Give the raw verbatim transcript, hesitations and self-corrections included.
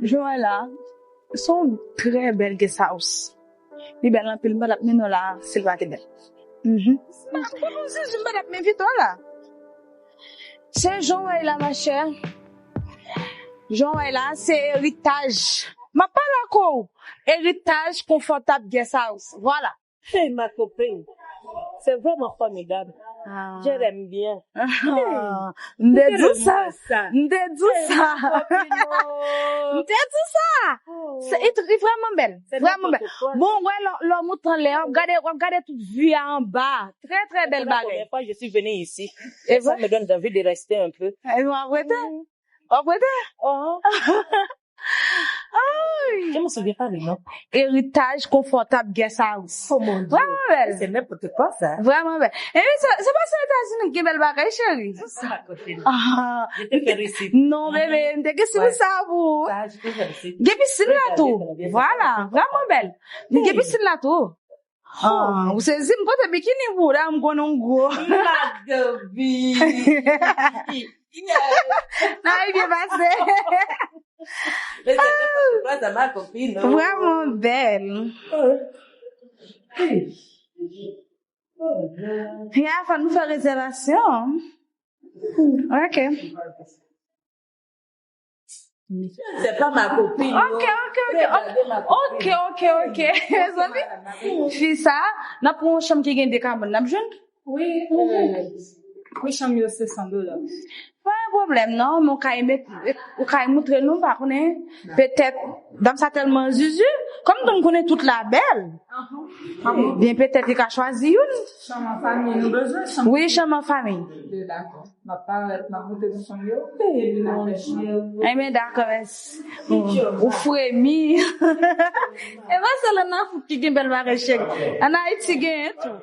Joëla, se yon trè bèl guest house. Li bèl anpil, m pa t ap mennen w la si l pa te bèl. Mhm. Bon, bon, Zizi, m pa t ap envite w la. Se jan w wè la, ma chère. Jan w wè la, se eritaj. M ap pale ak ou. Eritaj konfòtab guest house. Vwala. Hey, ma copine, c'est vraiment formidable. Ah. Je l'aime bien. Ah, m te di w sa. M te di w sa. M te di w sa. Se, li, li vrèman bèl. Vrèman bèl. Bon, wè, lè, lè w moute anlè, w ap gade, w ap gade tout vi a anba. Trè, trè bèl bagay. C'est la première fois que je suis venue ici. Et ça me donne envie de rester un peu. E w ap rete? W ap rete? Oh. Ay! Je me souviens pas le nom. Eritaj konfòtab guest house. Oh mon Dieu. Vrèman bèl. C'est n'importe quoi ça. Vrèman bèl. E wi, se, se pa sèl Etazini ki gen bèl bagay, cheri. Ah, je te félicite. Non, bébé, m te gen sou sa pou ou. Ça, je te félicite. Gen pisin la tou. Vwala, vrèman bèl. Gen pisin la tou. Ah, ou sezi, m pote bikini pou ou, la, m konnen w gwo. Ma copine. Nan, li byen pase. Mais c'est n'importe quoi, ça, ma copine, non? Vrèman bèl. Ya, fò nou fè rezèvasyon. Ok. C'est pas ma copine, non. Ok, ok, ok. Regardez ma copine. Ok, ok, ok. Mezanmi, fi sa, n ap pran yon chanm ki gen de kabann, n ap jwenn? Wi, wi. Wi, chanm yo se san dola. Pa gen pwoblèm, non, men w ka met, w ka montre nou, m pa konnen. Petèt, dam sa tèlman zizi, kòm tou m konnen tout la bèl. Ebyen, petèt, li ka chwazi youn. Chanm an fanmi, nou bezwen chanm. Wi, chanm an fanmi. Dakò. M ap parèt, m ap moute sou chanm yo. Ebyen, dakò, mèsi. Ou fremi. E pa sèl an Afrik ki gen bèl bagay, cheri. An Ayiti, genyen tou.